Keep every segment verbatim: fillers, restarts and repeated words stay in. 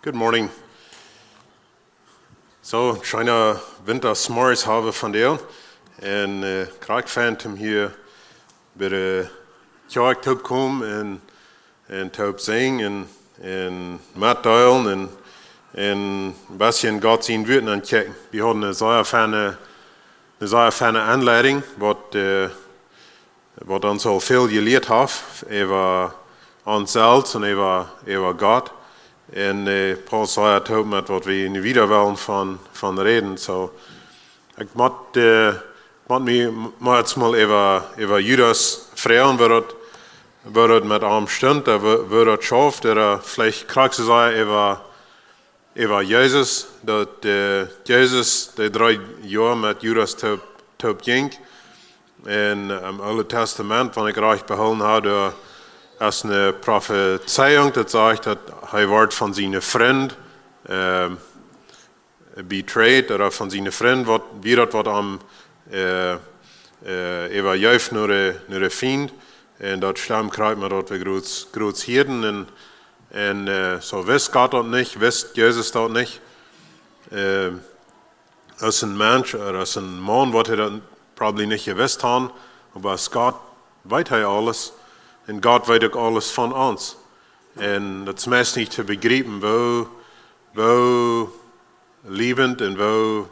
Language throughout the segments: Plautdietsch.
Good morning. So, scheena Wintasmorjes hab wie vondoag. Un äh, krakjt fein om hia bie de Kjoakj toop komen un, un toop sinjen un, un metdeelen un, un een bät Gott sien Wuat auntochecken. Wie hauden eene sea feine, eene sea feine Aunleidunk, waut äh, waut ons aul väl jelieet haft äwa ons selfst un äwa, äwa Gott. Un äh, Paulus säd daut uk met waut wie nu wieda wellen von, von räden. So, ekj mott, äh, mott mie m-, mott mol äwa, äwa Judas froagen, woo daut, woo daut met am stunt, äh, woo, woo daut schauft, ooda veleicht krakjt soo sea äwa äwa Jesus, daut äh, Jesus dee dree Joa met Judas toop, toop jinkj. Un em Oole Tastament, wan ekj rajcht behoolen hab, doa es eene Profezeiunk, daut sajcht, daut hee woat von siene Frind äh, betrayed, ooda von siene Frind, waut, woo daut woat am äh, äh, äwajäft no de, no de Fient. Un daut stemt krakjt met waut wie groots, groots hieeden. Un, un äh, so wist Gott daut nich, wist Jesus daut nich. Äh, aus een Mensch, ooda aus een Maun, woat hee daut probably nich jewist haben, oba aus Gott weet hee aules. Un Gott weet uk aules von ons. Un daut es meist nich to bejriepen, woo, woo liewent un woo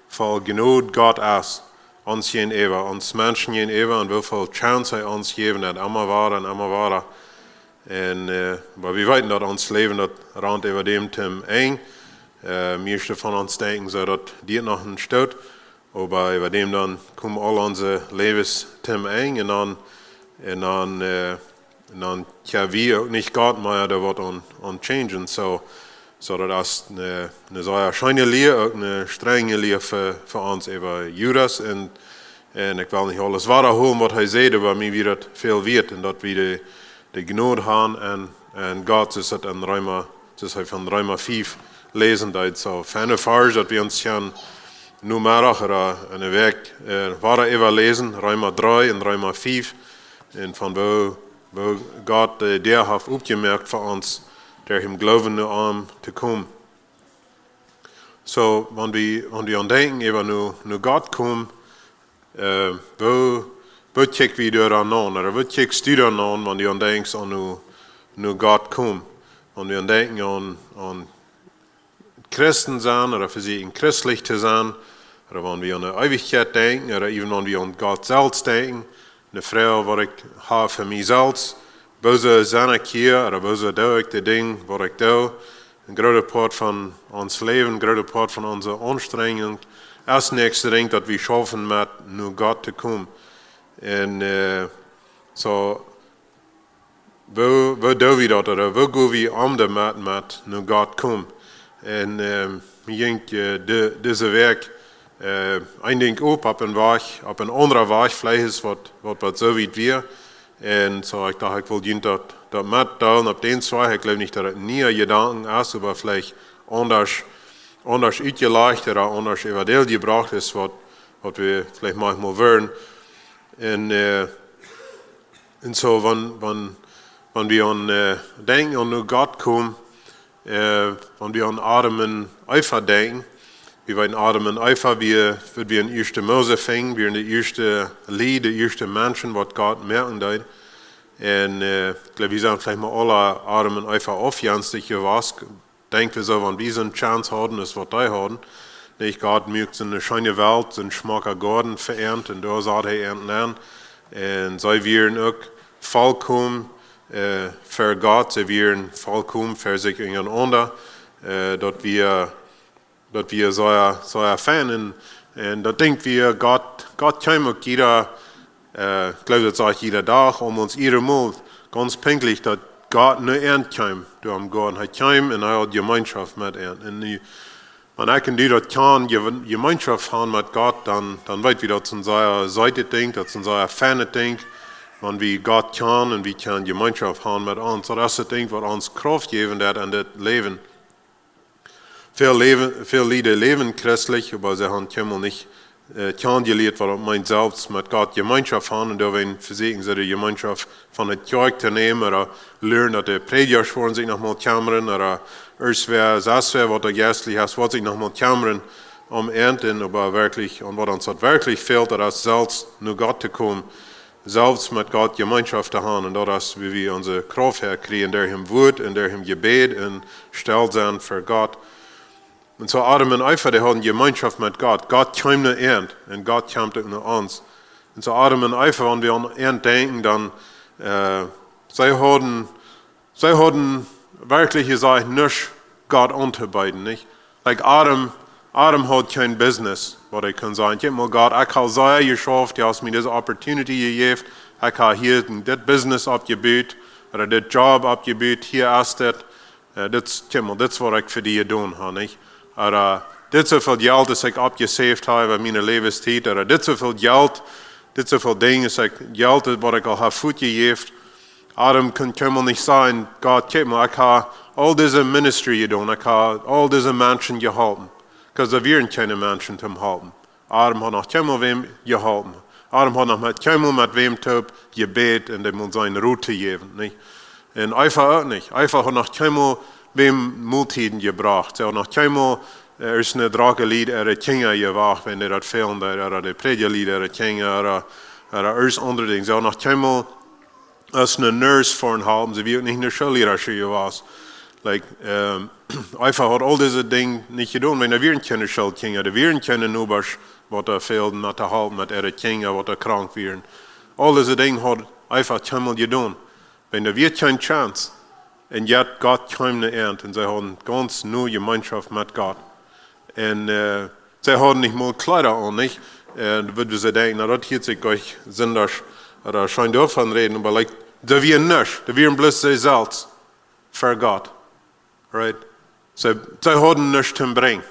voll Jnod Gott es, ons jäajenäwa, ons Menschen jäajenäwa, un woo väl Chance hee ons jeft, daut emma wada un emma wada. Un äh, oba wie weeten, daut ons Läwen, daut rant äwa däm tom Enj. Äh, mieeschte von ons denkjen soo, daut diet noch een Stoot, oba äwa däm dan komen aul onse Läwes tom Enj un dan, un dan äh, un dan, jo, wie uk nich Gott, mau doa woat aun, aun changen. So, so daut es eene, eene sea scheene Lia, uk eene strenje Lia fa, fa ons äwa Judas. Un, un ekj well nich aules wadahoolen, waut hee säd, oba mie wia daut väl wieet. Un daut wie de, de Jnod haben un, un Gott, soo aus daut en Reema, soo aus hee von Reema fief läsen deed. So, feine Varsch, daut wie ons kjennen nu Meddach ooda en de Wäakj äh, wada äwaläsen, Reema dree un Reema fief. Un von woo, woo Gott äh, de Däa haft opjemoakt fa ons, derch em Gloowen no am to komen. So, wan wie, wan wie aun denkjen, äwa no, no Gott komen, äh, woo, woo kjikj wie doa aun, ooda woo kjikjst du doa aun, wan du aun denkjst aun no, no Gott komen? Wan wie aun denkjen aun, aun Christen sennen ooda vesieekjen christlich to sennen, ooda wan wie aun de Eewichkjeit denkjen, ooda even wan wie aun Gott selfst denkjen, eene Froag, waut ekj hab fa mie selfst: Wuarom sie ekj hia, ooda wuarom doo ekj de Dinja, waut ekj doo? Een grootet Poat von ons Läwen, een grootet Poat von onse Aunstrenjunk es nuscht aundret, daut wie schaufen met no Gott to komen. Un äh, so, woo, woo doo wie daut, ooda woo go wie om doamet, met no Gott komen? Un äh, mie jinkj äh, de, dise Wäakj äh, een Dinkj opp, opp een Wajch, opp een aundren Wajch, veleicht es waut, waut, waut soo wiet wia. Un so, ekj docht, ekj well junt daut, daut metdeelen opp dän Wajch. Ekj gleew nich, daut et een niea Jedanken es, oba veleicht aundasch, aundasch utjelajcht ooda aundasch äwadäl jebrocht es, waut, waut wie veleicht maunchmol wudden. Un äh, un so, wan, wan, wan wie aun äh, denkjen aun no Gott komen, äh, wan wie aun Adam un Eva denkjen, wie weeten, Adam un Eva, wie, waut wie en ieeschte Mose finjen, wie en de ieeschte Lied, de ieeschte Menschen, waut Gott moaken deed. Un äh, ekj gleew, wie sent veleicht mau aule Adam un Eva aufjenstich jewast, denkj wie soo, wan wie soone Chance hauden, aus waut dee hauden. Nich, Gott muak soone scheene Welt, soon schmocka Goaden fa an, un doa sad hee an nenn. Un see wieren uk vollkomen äh, fa Gott, see wieren vollkomen fa sikj unjarenaunda. Äh, daut wia, daut wia sea, sea fein. Un, un daut denkj wie, Gott, Gott kjeem uk jieda äh, ekj gleew, daut sajcht jieda Dach, om ons ieescht mol gaunz pinkjlich, daut Gott no an kjeem, doa em Goaden. Hee kjeem un hee haud Jemeenschoft met an. Un nu, wan ekj un du daut kjennen, Je-, Jemeenschoft haben met Gott, dan, dan weet wie, daut es een sea seetet Dinkj, daut es een sea feinet Dinkj. Wan wie Gott kjennen un wie kjennen Jemeenschoft haben met ons, daut es daut Dinkj, waut ons Krauft jäwen deit en dit Läwen. Väl Läwen, väl Lied läwen christlich, oba see haben kjeenmol nich äh, kjanen jelieet, waut daut meent, selfst met Gott Jemeenschoft haben. Un doawäajen vesieekjen see de Jemeenschoft von de Kjoakj to nämen, ooda lieren, daut de Prädjasch woaren sikj noch mol kjemmren, ooda irjentwäa, sest wäa, waut doa jeistlich es, woat sikj noch mol kjemmren om an, oba werkjlich, un waut ons daut werkjlich fält, daut es selfst no Gott to komen, selfst met Gott Jemeenschoft to haben. Un daut es, wua wie onse Krauft häakjrieen, derch daut Wuat un derch daut Jebäd un stell sennen fa Gott. Un soo Adam un Eva, dee hauden Jemeenschoft met Gott. Gott kjeem no an un Gott kjeem uk no ons. Un soo Adam un Eva, wan wie aun an denkjen, dan, äh, see hauden, see hauden werkjlich jesajcht nuscht Gott auntobeeden, nich? Like Adam, Adam haud kjeen business, waut hee kunn sajen: "Kjikj mol, Gott, ekj hab sea jeschauft, du hast mie dise opportunity jejäft, ekj hab hia dit business oppjebut, ooda dit job oppjebut, hia es dit, äh, dit, kjikj mol, dit es waut ekj fa die jedonen hab, nich? Ooda dit sooväl Jelt, daut ekj oppjesaved hab äwa miene Läwenstiet, ooda dit sooväl Jelt, dit sooväl Dinja, daut ekj, Jelt, waut ekj aul hab utjejäft." Adam kunn kjeenmol nich sajen: "Gott, kjikj mol, ekj hab aul dise ministry jedonen, ekj hab aul dise Menschen jeholpen." 'Cause doa wieren kjeene Menschen toom halpen. Adam haud noch kjeenmol wäm jeholpen. Adam haud noch met kjeenmol met wäm toop jebät un dee mol sienen Rot to jäwen, nich? Un Eva uk nich. Eva haud noch kjeenmol wäm Moltieden jebrocht. See haud noch kjeenmol, äh, aus een drocka Lied äare Kjinja jewoacht, wan dee daut fälen deed, ooda de Prädja leet äare Kjinja, ooda, ooda aus aundre Dinja. See haud noch kjeenmol aus een Nurse fa an halpen, see wia uk nich eene Schoollierarsche jewast. Like, ähm, Eva haud aul dise Dinja nich jedonen, wan doa wieren kjeene Schoolkjinja, doa wieren kjeene Nobasch, waut doa fälden met to halpen met äare Kjinja, waut doa krank wieren. Aul dise Dinja haud Eva kjeenmol jedonen. Wan doa wia kjeen Chance. Un yet Gott kjeem no an un see hauden gaunz noe Jemeenschoft met Gott. Un, äh, see hauden nich mol Kjleeda aun, nich? Un wudd wie denkjen, na, daut hieet sikj nich sindach, ooda scheen doavon räden, oba, like, doa wia nuscht, doa wieren bloos see selfst fa Gott. Right? See, see hauden nuscht to brinjen.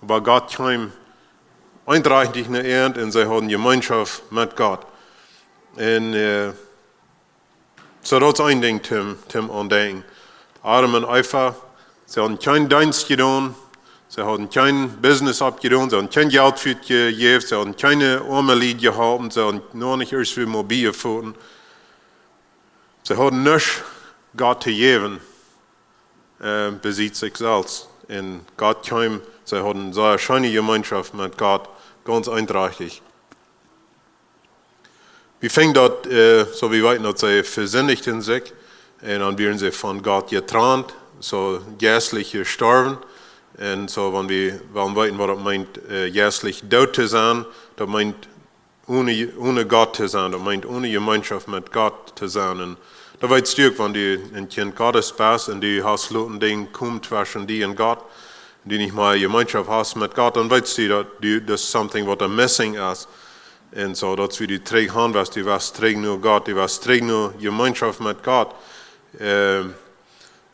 Oba Gott kjeem eendrechtich no an un see hauden Jemeenschoft met Gott. Un, äh, soo daut es een Dinkj toom, toom aundenkjen. Adam un Eva, see hauden kjeen Deenst jedonen, see hauden kjeen Business oppjedonen, see hauden kjeen Jelt utjejäft, see hauden kjeene oame Lied jeholpen, see hauden noch nich ieescht wada mobil jefoaren. See hauden nuscht Gott to jäwen, äh, besied sikj selfst. Un Gott kjeem, see hauden sea scheene Jemeenschoft met Gott, gaunz eendrechtich. Wie finjen daut, äh, soo wie weeten, daut see vesindichten sikj, un dan wieren see von Gott jetrant, soo jeistlich jestorwen. Un soo, wan wie wellen weeten, waut daut meent, äh, jeistlich doot to sennen, daut meent one, one Gott to sennen, daut meent one Jemeenschoft met Gott to sennen. Un daut weetst du uk, wan du een Kjint Gottes best un du hast loten Dinja komen tweschen die un Gott, du nich mea Jemeenschoft hast met Gott, dan weetst du, daut du, there's something waut doa missing es. Un soo, daut es wua du trigj gonen west, du west trigj no Gott, du west trigj no Jemeenschoft met Gott. Ähm,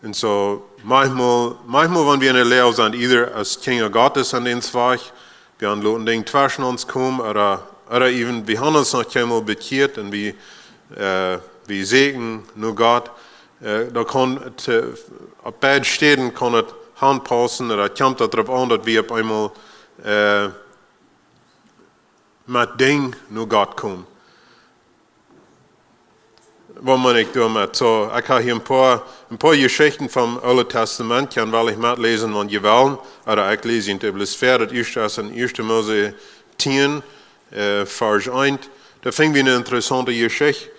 un soo, maunchmol, maunchmol, wan wie enne Loag sent, either aus Kjinja Gottes aun ons wajch, wie han loten Dinja tweschen ons komen, ooda, ooda even, wie han ons noch kjeenmol bekjieet un wie, äh, wie sieekjen no Gott, äh, daut kaun, äh, opp beid Städen kaun daut aunpaussen, ooda kjemt daut doaropp aun, daut wie opp eemol, äh, met Dinja no Gott komen. Waut meen ekj doamet? Soo, ekj hab hia een poa, een poa Jeschichten vom Oolen Tastament, kaun well ekj metläsen, wan jie wellen. Ooda ekj läs junt bloos väa, daut ieeschte es en ieeschte Mose tieen, äh, Varsch eent. Doa finj wie eene interessaunte Jeschicht,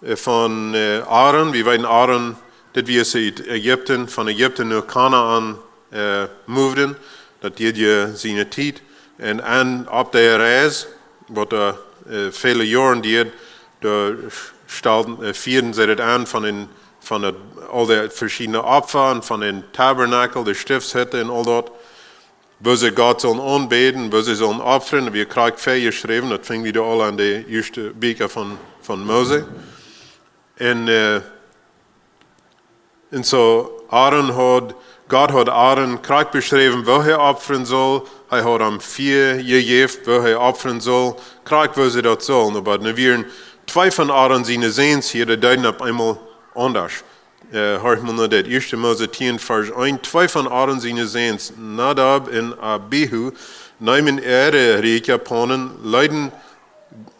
äh, von, äh, Aaron. Wie weeten Aaron, dit wia aus see ut Ägipten, von Ägipten no Kanaan, äh, moveden. Daut deed je siene Tiet. Un, un opp dee Reis, waut doa, äh, väle Joaren deed, doa stalden, äh, fieeden see daut aun von dän, von daut, aul dee veschiedne Opfa un von dän Tabernakel, de Stiftshütte un aul daut, woo see Gott sullen aunbäden, woo see sullen opfren, wia krakjt väajeschräwen, daut finj wie doa aul en de ieeschte Bieekja von, von Mose. Un, äh, un soo, Aaron haud, Gott haud Aaron krakjt beschräwen, woo hee opfren sull. Hee haud am väajejäft, woo hee opfren sull. Krakjt, woo see daut sullen. Oba nu wieren twee von Aaron siene Säns hia, dee deeden opp eemol aundasch. Äh, horch mol no dit. Ieeschte Mose tieen, Varsch eent. Twee von Aaron siene Säns, Nadab un Abihu, neemen äare Rieekjapanen, leeden,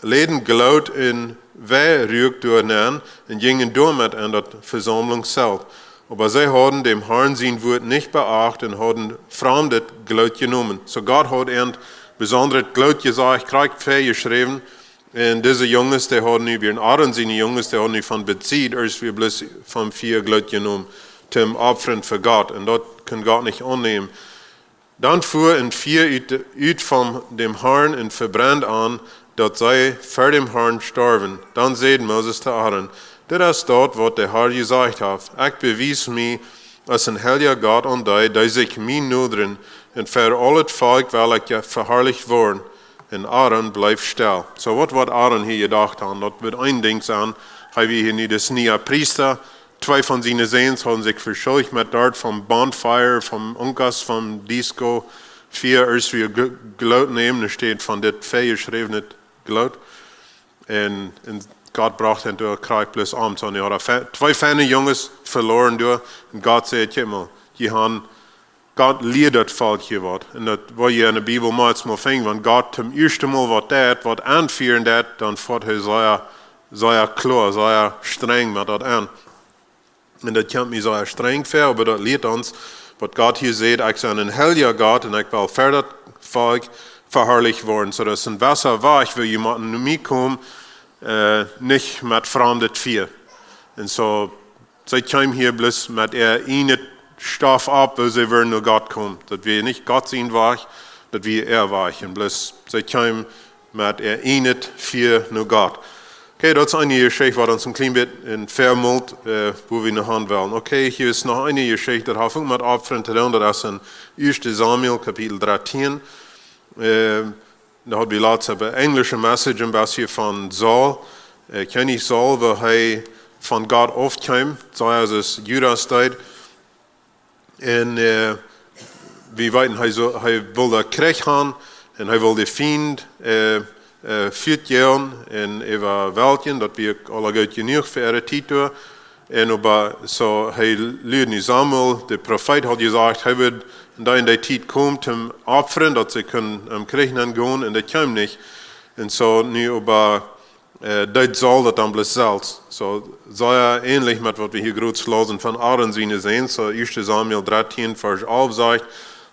leeden Gloot un Weiruak doarenn un jinjen doamet en daut Vesaumlungszelt. Oba see hauden däm Harn sien Wuat nich beacht un hauden framdet Gloot jenomen. Soo Gott haud an besondret Gloot jesajcht, krakjt väajeschräwen, un dise Junges, dee hauden nu, wieren Aaron siene Junges, dee hauden nu von Bezit, aus wie bloos vom Fia Gloot jenomen, toom Opfren fa Gott. Un daut kunn Gott nich aunnämen. Dan fua een Fia ut, ut von däm Harn un vebrend an, daut see ver däm Harn storwen. Dan säd Moses to Aaron: Dit es daut, waut de Har jesajcht haft: Ekj bewies mie aus een heilja Gott aun dee, dee sikj mie nodren, un ver aul daut Volkj well ekj je veharlicht woaren. Un Aaron bleef stell. Soo, waut woat Aaron hia jedocht haben? Daut woat een Dinkj sennen. Hee wia hia nu de Hohepriesta. Twee von siene Säns hauden sikj veschuldicht met daut vom bonfire, vom Unkas, vom Disco, Fia, aus wie Gl-, Gloot nämen, doa steit von dit väajeschräwne Gloot. Un, un Gott brocht an doa krakjt bloos om. Soo, nu haud hee fe-, twee feine Junges veloaren doa. Un Gott säd: Kjikj mol, jie haben, Gott lieet daut Volkj hia waut. Un daut woa jie en de Bibel mau eemol finjen, wan Gott toom ieeschten Mol waut deit, waut aunfieren deit, dan foat hee sea, sea kloa, sea strenj met daut aun. Un daut kjemt mie sea strenj väa, oba daut lieet ons, waut Gott hia sajcht: Ekj sie een heilja Gott un ekj well ver daut Volkj veharlicht woaren. Soo daut es een bestra Wajch, woo jie motten no mie komen, äh, nich met framdet Fia. Un soo, see kjeemen hia bloos met äa ieejnet Stoff opp, woo see wudden no Gott komen. Daut wia nich Gott sien Wajch, daut wia äa Wajch. Un bloos, see kjeemen met äa ieejnet Fia no Gott. Okay, daut es eene Jeschicht, waut ons een kjlien bät en Vemolt, äh, woo wie no han wellen. Okay, hia es noch eene Jeschicht, daut haft uk met Opfren to doonen, daut es en ieeschte Samuel, Kapitel dartieen. Äh, doa haud wie latst opp de enjlische Message een bät von Saul. Äh, Kjennich Saul, woo hee von Gott aufkjeem, soo aus Judas deed. Un, äh, wie weeten, hee soo, hee wull Kjrich haben un hee wull de Fiend, äh, äh, vejeagen un äwawaltjen, daut wia aul goot jenuach fa äare Tiet. Un oba soo, hee luad nu Samuel, de Profeet haud jesajcht, hee wudd en dee, en dee Tiet komen toom opfren, daut see kunnen em Kjrich nenn gonen, un daut kjeem nich. Un soo nu oba, äh, deed Saul daut dan bloos selfst. Soo, sea änlich met waut wie hia krakjt läsen von Aaron siene Säns. Soo, ieeschte Samuel dartieen, Varsch alf sajcht: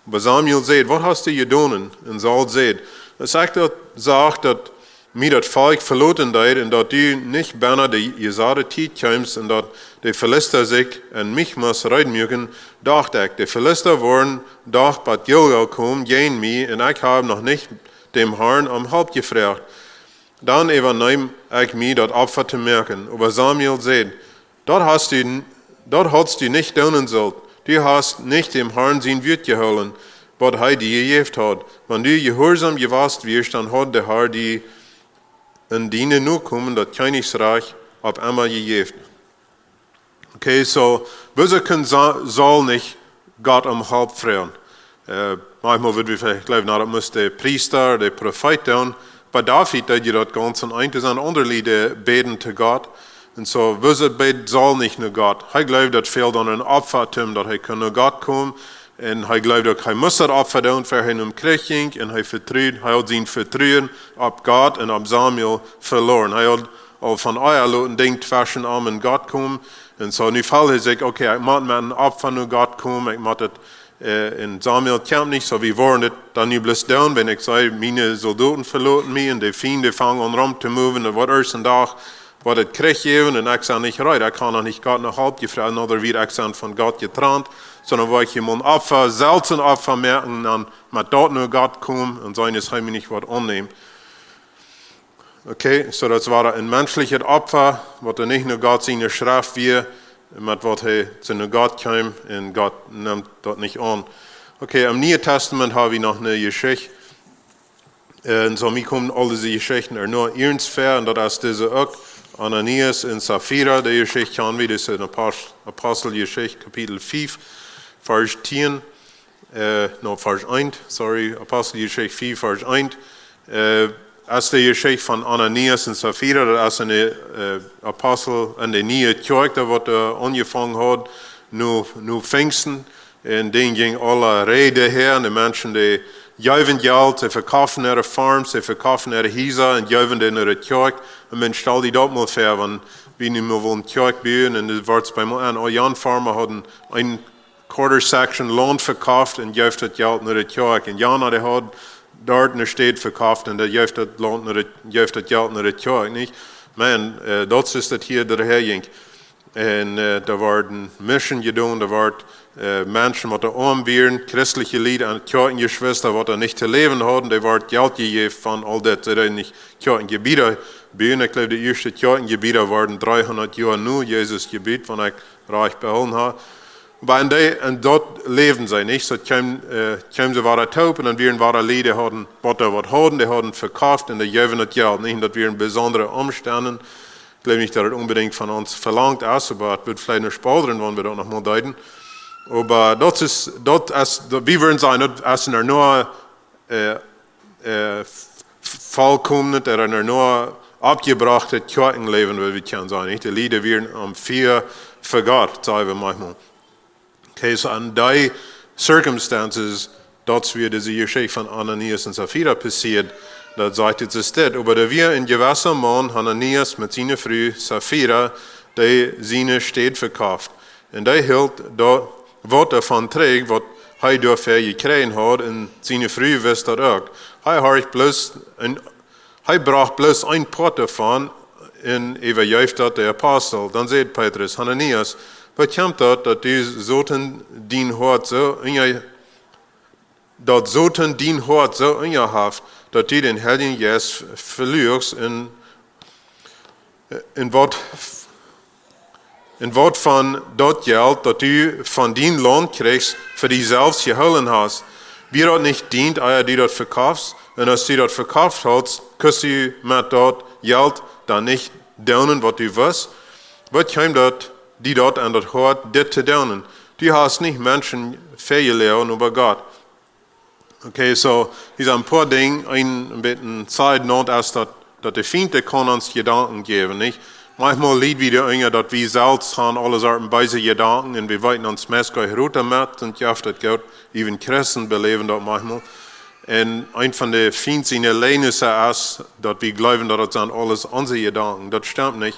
Oba Samuel säd: Waut hast du jedonen? Un Saul säd: Aus ekj daut sach, daut mie daut Volkj veloten deed, un daut du nich bennen de jesajde Tiet kjeemst, un daut de Filista sikj en Michmas reed muaken, docht ekj: De Filista woaren doch bat Gilgal komen jäajen mie, un ekj hab noch nich däm Harn om Help jefroacht. Dan äwaneem ekj mie daut Opfa to moaken. Oba Samuel säd: Daut hast du, daut hast du nich doonen sullt. Du hast nich däm Harn sien Wuat jehoolen, waut hee die jejäft haud. Wan du jehuarsom jewast wieescht, dan haud de Har die un diene Nokomen daut Kjennichrikj opp emma jejäft. Okay, soo, woo kunn Sa-, Saul nich Gott om Help froagen? Äh, maunchmol wudd wie veleicht jleewen, na, daut must de Priesta, de Profeet doonen. Bie David deed hee daut gaunz en eent, doa sent aundre Lied bäden to Gott. Un soo, woo bäd Saul nich no Gott? Hee jleewd, daut fäld aun een Opfa, toom daut hee kunn no Gott komen. Un hee jleewd uk, hee must daut Opfa doonen, ver hee nom Kjrich jinkj. Un hee vetrud, hee haud sien Vetruen opp Gott un opp Samuel veloaren. Hee haud aul von ea loten Dinkj tweschen am un Gott komen. Un soo, nu feeld hee sikj, okay, ekj mott met een Opfa no Gott komen, ekj mott daut, äh, un Samuel kjemt nich, soo, wie woaren daut dan nu bloos doonen, wan ekj saj, miene Soldoten veloten mie un de Fiend fangen aun rom to moven, un woat ieescht een Dach, woat daut Kjrich jäwen, un ekj sie nich reed, ekj kaun noch nich Gott no Help jefroacht, ooda woo ekj sie von Gott jetrant, sonda woa ekj hia mol een Opfa, selfst een Opfa moaken, dan met daut no Gott komen, un seenen, aus hee mie nich woat aunnämen. Okay, soo daut wia een menschlichet Opfa, waut doa nich no Gott siene Schreft wia, met waut hee to no Gott kjeem, un Gott neem daut nich aun. Okay, em Nieen Tastament ha wie noch eene Jeschicht. Un soo, mie komen aul dise Jeschichten ea noch ieescht ver, un daut es dise uk, Ananias un Safira, de Jeschicht kjann wie, daut es en Apost-, Aposteljeschicht, Kapitel fief, Varsch tieen. Äh, no, Varsch eent, sorry, Aposteljeschicht fief, Varsch eent. Äh, es de Jeschicht von Ananias un Safira, daut es en de, äh, Apostel, en de niee Kjoakj, daut waut, äh, aunjefongen haud, nu, nu Pfingsten. Un dan jinkj aule Räd häa, un de Menschen, dee jeewen Jelt, see vekoften äare Farms, see vekoften äare Hiesa un jeewen dee no de Kjoakj. Un Mensch, stal die daut mol väa, wan wie nu mol wullen Kjoakj buen, un daut wort bie mol aun, oh, jan Farma haud een quarter section Launt vekoft un jeef daut Jelt no de Kjoakj. Un jan, dee haud doa ne Städ vekoft un dee jeef daut Launt no de, jeef daut Jelt no de Kjoakj, nich? Maun, äh, daut es daut hia derchhäa jinkj. Un, äh, doa worden Mission jedonen, doa wort, äh, Menschen, waut doa oam wieren, christelje Lied un Kjoakjenjeschwista, waut doa nich to läwen hauden, dee wort Jelt jejäft von aul daut, see deeden nich Kjoakjenjebieda buen. Ekj jleew, de ieeschte Kjoakjenjebieda worden dreehundat Joa no Jesus jebut, wan ekj rajcht behoolen hab. Oba en dee, en daut läwden see nich. Soo kjeem, äh, kjeemen see wada toop un dan wieren wada Lied, dee hauden, waut doa waut hauden, dee hauden vekoft un dee jeewen daut Jelt, nich? Un daut wieren besondre Omstend. Ekj jleew nich, daut daut onbedinjt von ons velangt es, oba daut woat veleicht noch spauldren, wan wie daut noch mol deeden. Oba daut es, daut es, daut, wie wudden sajen, daut es en no, äh, äh, f-, f-, vollkomnet, ooda en no oppjebrochtet Kjoakjenläwen, woo wie kjennen sajen, nich? De Lied wieren aum Fia fa Gott, sajen wie maunchmol. Okay, soo en dee circumstances, daut es woo dise Jeschicht von Ananias un Safira passieed, daut sajcht et es dit: Oba doa wia een jewessa Maun, Ananias, met siene Fru Safira, dee siene Städ vekoft. Un dee hilt daut waut doavon trigj, waut hee doafäa jekjräajen haud, un siene Fru wist daut uk. Hee horcht bloos een Hee brocht bloos een Poat doavon un äwajeef daut de Apostel. Dan säd Petrus: Ananias, woo kjemt daut, daut du Soton dien Hoat soo unja-, daut Soton dien Hoat soo unjahaft, daut du dän Heiljen Jeist veluachst un, un waut un waut von daut Jelt, daut du von dien Launt kjrieechst, fa die selfst jehoolen hast? Wia daut nich dient, ea du daut vekofst? Un aus du daut vekoft hast, kust du met daut Jelt dan nich doonen, waut du wust? Waut kjeem daut, die daut aun daut Hoat, dit to doonen? Du hast nich Menschen väajeloagen, oba Gott. Okay, soo, hia sent een poa Dinja, een, een bät side note es daut, daut de Fient, dee kaun ons Jedanken jäwen, nich? Maunchmol lied wie doa unja, daut wie selfst han aule Sorten beese Jedanken un wie weeten ons meist goa rut doamet un jeft daut goot, äwen Christen beläwen daut maunchmol. Un eent von de Fient siene Läajes es, daut wie jleewen, daut daut sent aules onse Jedanken. Daut stemt nich.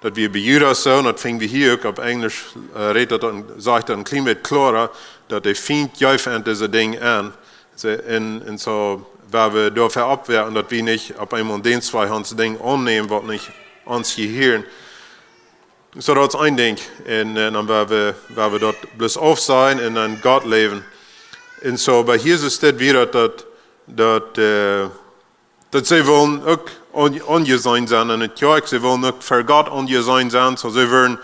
Daut wia bie Judas soo, un daut finj wie hia uk opp Enjlisch, äh, rät daut dan, sajcht daut een kjlien bät kloara, daut de Fient jeef aun dise Dinja aun. See, un, un soo, wua wie doafäa oppwoaren, daut wie nich opp eemol dän Wajch ons Dinja aunnämen, waut nich ons jehieren. Soo, daut es een Dinj. Un, äh, dan wua wie, wua wie daut bloos aufsajen un aun Gott läwen. Un soo, bie Jesus dit wia daut, daut, daut, äh, daut see wullen uk aun-, aunjeseenen sennen en de Kjoakj, see wullen uk ver Gott aunjeseenen sennen, soo see wieren,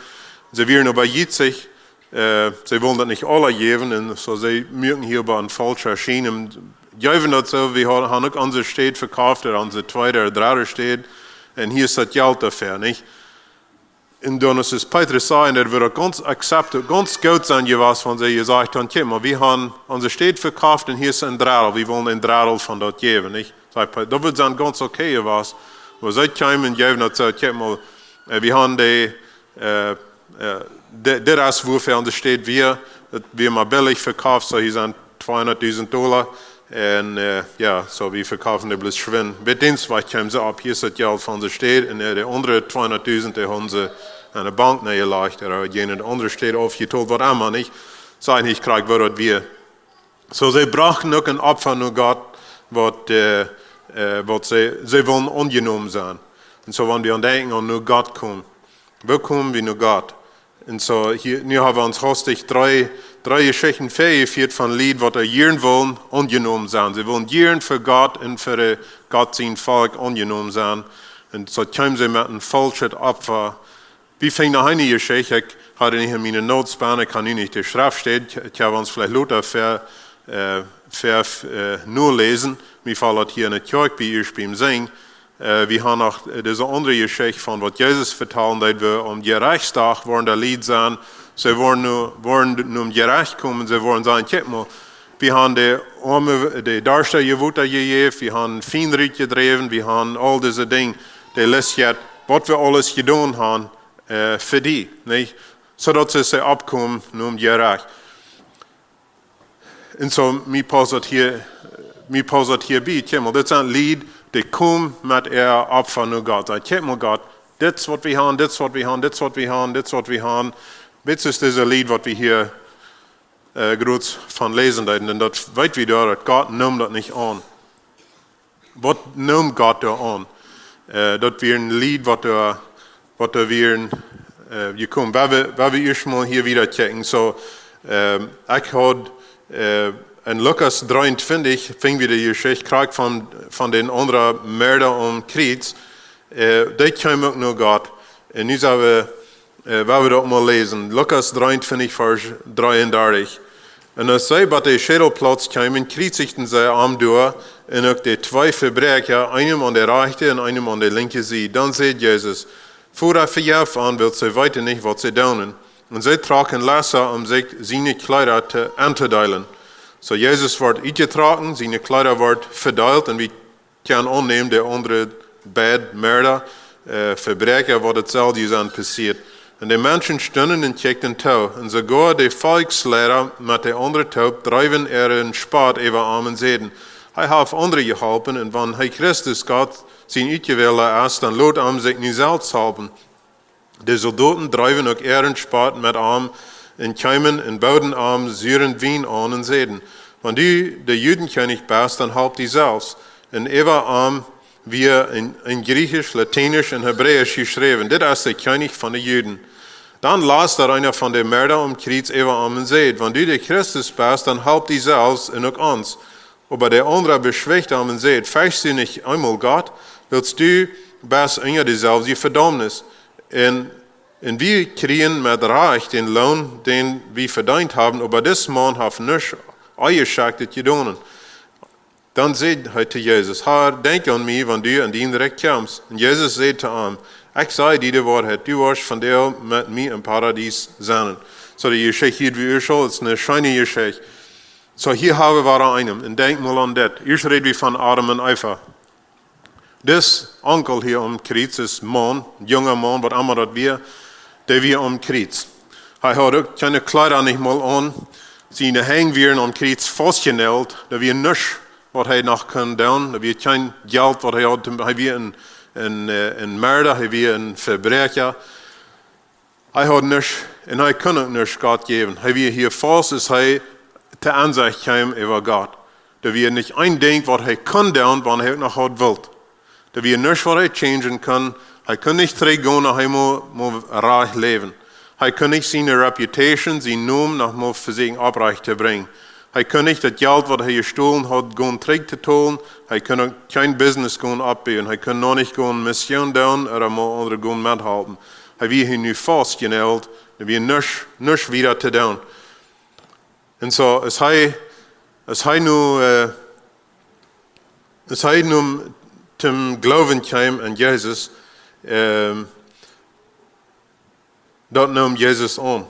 see wieren äwa jietsich, äh, see wullen daut nich aula jäwen, un soo see muaken hia äwa een faulschen Schien, un jäwen daut soo, wie ha-, han uk onse Städ vekoft, ooda onse tweede ooda dredde Städ, un hia es daut Jelt doafäa, nich? Un dan es Petrus sajen, daut wudd gaunz acceptable, gaunz goot sennen jewast, wan see jesajcht hauden: Kjikj mol, wie han onse Städ vekoft un hia es een Dreddel, wie wellen een Dreddel von daut jäwen, nich? Sajcht Pet-, daut wudd sennen gaunz okay jewast. Oba see kjeemen un jäwen daut soo: Kjikj mol, äh, wie han dee, äh, äh, di-, dit es wuafäa onse Städ wia, daut wia mau billich vekoft, soo hia sent tweehundatdusent Dolla. Un, äh, jo, soo, wie vekofen dee bloos schwind. Bie dän Wajch kjeemen see opp, hia es daut Jelt von onse Städ, un, äh, de aundre tweehundatdusent, dee hauden see aun de Bank nenjelajcht, ooda jane aundre Städ aufjetolt, waut emma, nich? Saj nich krakjt, waut daut wia. Soo, see brochten uk een Opfa no Gott, waut, äh, äh, waut see, see wullen aunjenomen sennen. Un soo, wan wie aun denkjen aun no Gott komen, woo komen wie no Gott? Un soo, hia, nu ha wie ons haustich dree, dree Jeschichten väajefieet von Lied, waut doa jieren wullen aunjenomen sennen. See wullen jieren fa Gott un fa de, Gott sien Volkj aunjenomen sennen. Un soo kjeemen see met een faulschet Opfa. Wie finjen noch eene Jeschicht, ekj haud nich en miene Notes bie, ekj kaun nu nich de Schreft steit, ekj, ekj hab ons veleicht lota ver, äh, ver, äh, noläsen. Mie felt daut hia en de Kjoakj bie ieescht biem Sinjen. Äh, wie han noch, äh, dise aundre Jeschicht von waut Jesus vetalen deed, woo aum Jerechtsdach woaren de Lied sennen. See woaren nu, woaren nu aum Jerecht komen, see woaren sajen: Kjikj mol, Wie haben de Oame, de Darschte Wota jejäft, wie haben Fient rutjedräwen, wie haben aul dise Dinja, de List, waut wie aules jedonen haben, äh, fa die, nich? Soo daut see oppkomen nom Jerecht. Un soo, mie pausst daut hia, mie pausst daut hia bie, kjikj mol, dit sent Lied, dee komen met äa Opfa no Gott. Sajen: Kjikj mol, Gott, dit es waut wie haben, dit es waut wie haben, dit es waut wie haben, dit es waut wie haben. Dit es dise Lied, waut wie hia, äh, groot von läsen deeden. Un daut weet wie doa, daut Gott neem daut nich aun. Waut neem Gott doa aun? Äh, daut wia een Lied, waut doa, waut doa wia, äh, jekomen. Wua wie, wua wie ieescht mol hia wieda kjikjen. Soo, ähm, ekj haud, äh, en Lukas dreeuntwintich, finj wie de Jeschicht, krakjt von, von dän aundren Mörda aum Kjriez. Äh, dee kjeem uk no Gott. Un nu sell wie, äh, wua wie daut mol läsen. Lukas dreeuntwintich, Varsch dreeundartich. Un aus see bie de Schädelplauz kjeemen, kjriezichten see am doa, un uk de twee Vebräakja, eenen aun de rajchte un eenen aun de linkje Sied. Dan säd Jesus: "Voda, vejeff an, wiels see weeten nich, waut see doonen." Un see trocken Lessa, om sikj siene Kjleeda to, auntodeelen. Soo Jesus wort utjetrocken, siene Kjleeda worden vedeelt, un wie kjennen aunnämen, de aundre beid Mörda, äh, Vebräakja, wort daut selwje sennen passieet. Un de Menschen stunden un kjikjten too. Un soogoa de Volkjsleida met de aundre toop dreewen äaren Spott äwa am un säden: "Hee haft aundre jeholpen, un wan hee Christus, Gott sien Utjewälda es, dan lot am sikj nu selfst helpen." De Soldoten dreewen uk äaren Spott met am un kjeemen un booden am suren Wien aun un säden: "Wan du de Judenkjennich best, dan help die selfst." Un äwa am wia en, en Griechisch, Latinisch un Hebräisch jeschräwen: "Dit es de Kjennich von de Juden." Dan las doa eena von de Mörda aum Kjriez äwa am un säd: "Wan du de Christus best, dan help die selfst un uk ons." Oba de aundra beschwicht am un säd: "Ferchst du nich eemol Gott, wiels du best unja deselwje Vedaumnis? Un, un wie kjrieen met Rajcht dän Loon, dän wie vedeent haben, oba dis Maun haft nuscht Onjeschekjtet jedonen." Dan säd hee to Jesus: "Herr, denkj aun mie, wan du en dien Rikj kjemst." Un Jesus säd to am: "Ekj saj die de Woarheit, du woascht vondoag met mie em Paradies sennen." Soo, de Jeschicht hia, woo ieescht aul, es eene scheene Jeschicht. Soo, hia hab wie wada eenen. Un denkj mol aun dit. Ieescht räd wie von Adam un Eva. Dis Onkel hia aum Kjriez, dis Maun, junga Maun, waut emma daut wia, dee wia aum Kjriez. Hee haud uk kjeene Kjleeda nich mol aun. Siene Henj wieren aum Kjriez faustjenäajelt. Doa wia nuscht, waut hee noch kunn doonen. Doa wia kjeen Jelt, waut hee haud. Hee wia een, een, äh, een Mörda, hee wia een Vebräakja. Hee haud nuscht, un hee kunn uk nuscht Gott jäwen. Hee wia hia faust, aus hee to Ensecht kjeem äwa Gott. Doa wia nich een Dinkj, waut hee kunn doonen, wan hee uk noch haud wult. Doa wia nuscht, waut hee changen kunn. Hee kunn nich trigjgonen, hee must, must rajcht läwen. Hee kunn nich siene Reputation, sien Nomen, noch mol vesieekjen opprajcht to brinjen. Hee kunn nich daut Jelt, waut hee jestolen haud, gonen trigj to tolen. Hee kunn uk kjeen Business gonen oppbuen. Hee kunn noch nich gonen Mission doonen, ooda mol aundre gonen methalpen. Hee wia hia nu faustjenäajelt. Doa wia nuscht, nuscht wieda to doonen. Un soo, aus hee, aus hee nu, äh, aus hee nu toom Gloowen kjeem aun Jesus, ähm, daut neem Jesus aun.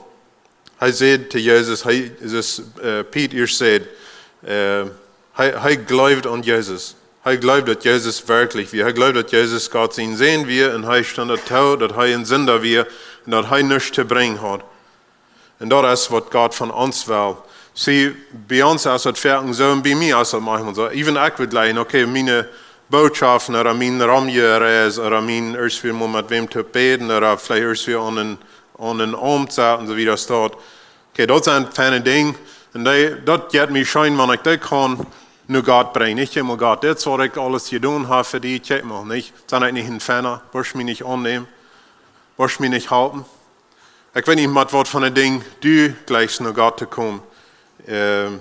Hee säd to Jesus, hee, Jesus, äh, Piet ieescht säd, äh, hee, hee jleewd aun Jesus. Hee jleewd, daut Jesus werkjlich wia. Hee jleewd, daut Jesus Gott sien Sän wia, un hee stunt doatoo, daut hee een Sinda wia un daut hee nuscht to brinjen haud. Un daut es, waut Gott von ons well. See, bie ons es daut foaken soo, un bie mie es daut maunchmol soo. Even ekj wudd jlikjen, okay, miene Botschoften ooda mien Romjereis ooda mien ieescht wada mol met wäm to bäden ooda veleicht ieescht wada aun een, aun een Aumt setten, soo aus daut. Okay, daut sent feine Dinja. Un dee, daut jeit mie scheen, wan ekj dee kaun no Gott brinjen. Nich emma: "Gott, dit es, waut ekj aules jedonen hab fa die, kjikj mol, nich? Sent ekj nich een Feina? Woascht mie nich aunnämen? Woascht mie nich halpen?" Ekj weet nich, met waut fa een Dinkj du jlikjst no Gott to komen. Ähm,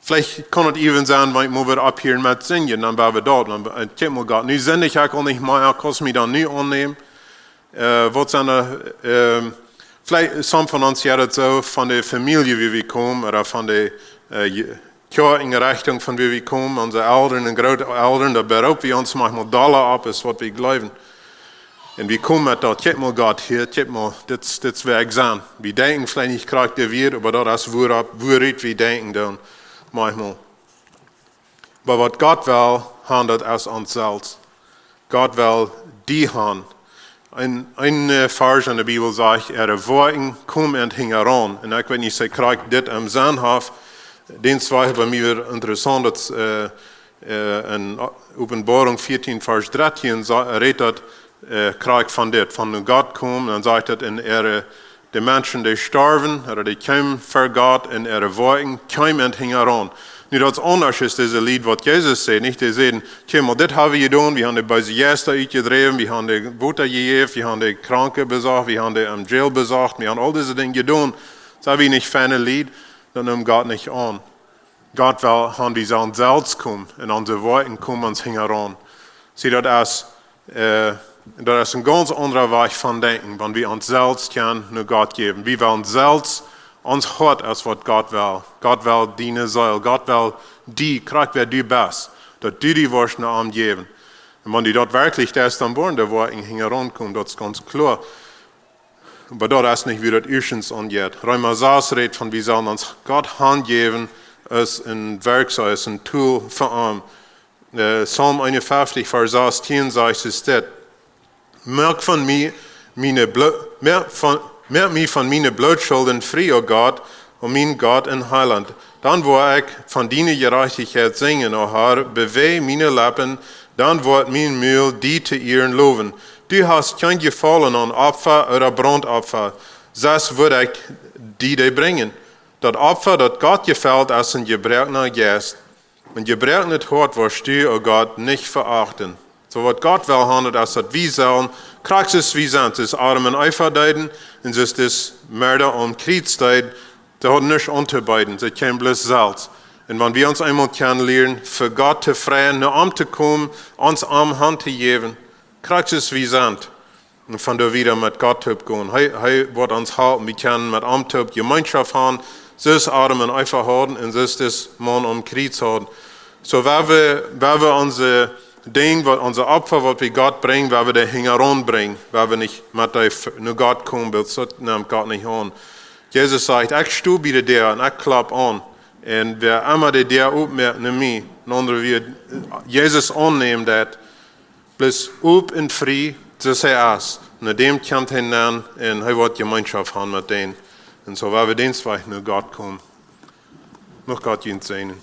veleicht kaun et even sennen, wan ekj mol wada opphieren met sinjen, dan woa wie daut, dan, äh, kjikj mol, Gott, nu sindj ekj uk aul nich mea, kaust mie dan nu aunnämen? Äh, waut sent doa, ähm, veleicht, some von ons, jo, daut soo von de Famielje, wua wie komen, ooda von de, äh, Je-, Kjoakjenrichtunk, von wua wie komen, onse Elren un Grootelren, doa beroop wie ons maunchmol dolla opp, aus waut wie jleewen. Un wie komen met daut: "Kjikj mol, Gott, hia, kjikj mol, dit, dit es, wäa ekj sie." Wie denkjen veleicht nich krakjt de Wieed, oba daut es, wuaropp, wuaropp wie denkjen dan. Manchmal. Oba waut Gott well, han daut es ons selfst. Gott well die han. Een, een, äh, Varsch en de Bibel sajcht, äare Woakjen komen an hinjaraun. Un ekj weet nich, see krakjt dit em Senn haft. Dän wia bie mie wada interessaunt, daut, äh, äh, en Openboarunk vieetieen, Varsch dartieen, sa-, rät daut, äh, krakjt von dit, von no Gott komen. Dan sajcht daut, un äare, de Menschen, dee storwen, ooda dee kjeemen ver Gott, un äare Woakjen kjeemen an hinjaraun. Nu, daut es aundasch aus dise Lied, waut Jesus säd, nich? Dee säden: "Kjikj mol, dit ha wie jedonen, wie han de beese Jeista utjedräwen, wie han de Wota jejäft, wie han de Kranke besocht, wie han de em Jail besocht, wie han aul dise Dinja jedonen." Sent wie nich feine Lied? Daut nemt Gott nich aun. Gott well, han wie sellen selfst komen, un onse Woakjen komen ons hinjaraun. See, daut es, äh, daut es een gaunz aundra Wajch von denkjen, wan wie ons selfst kjennen no Gott jäwen. Wie wellen selfst, ons Hoat es waut Gott well. Gott well diene Seel. Gott well die, krakjt wäa du best, daut du die woascht no am jäwen. Un wan du daut werkjlich deist, dan woaren de Woakjen hinjaraun komen, daut es gaunz kloa. Oba daut es nich, woo daut ieeschtens aunjeit. Reema sas rät von, wie sellen ons Gott hanjäwen aus een Werkzeug, aus een Tool fa am. Äh, Psalm eenunfeftich, Varsch sastieen sajcht, es dit: "Moak von mie, miene Blo-, moak von, moak mie von miene Blootschulden frie, o Gott, o mien Gott un Heilaunt. Dan woa ekj von diene Jerajchtichkjeit sinjen, o Herr, bewäaj miene Leppen, dan woat mien Mul die to Ieren lowen. Du hast kjeen Jefaulen aun Opfa ooda Brauntopfa, sest wudd ekj die dee brinjen. Daut Opfa, daut Gott jefelt, es een jebroakna Jeist. Een jebroaknet Hoat woascht du, o Gott, nich veachten." Soo waut Gott well han, daut es, daut wie sellen, krakjt soo aus wie sent, soo aus Adam un Eva deeden, un soo aus dis Moorda aum Kjriez deed, see hauden nuscht auntobeeden, see kjeemen bloos selfst. Un wan wie ons eemol kjennen lieren, fa Gott to freien, no am to komen, ons am hantojäwen, krakjt soo aus wie sent, un von doa wieda met Gott toop gonen. Hee, hee woat ons halpen, wie kjennen met am toop Jemeenschoft han, soo aus Adam un Eva hauden, un soo aus dis Maun aum Kjriez haud. Soo, wan wie, wan wie onse Dinja, waut, onse Opfa, waut wie Gott brinjen, wan wie dee hinjaraun brinjen, wan wie nich met dee f-, no Gott komen, wiels daut nemt Gott nich aun. Jesus sajcht: "Ekj sto bie de Däa un ekj klopp aun. Un wäa emma de Däa opmoakt no mie," en aundre Wieed, Jesus aunnämen deit, bloos op un frie, soo aus hee es. No däm kjemt hee nenn un hee woat Jemeenschoft han met dän. Un soo woa wie dän Wajch no Gott komen. Mucht Gott junt säajnen.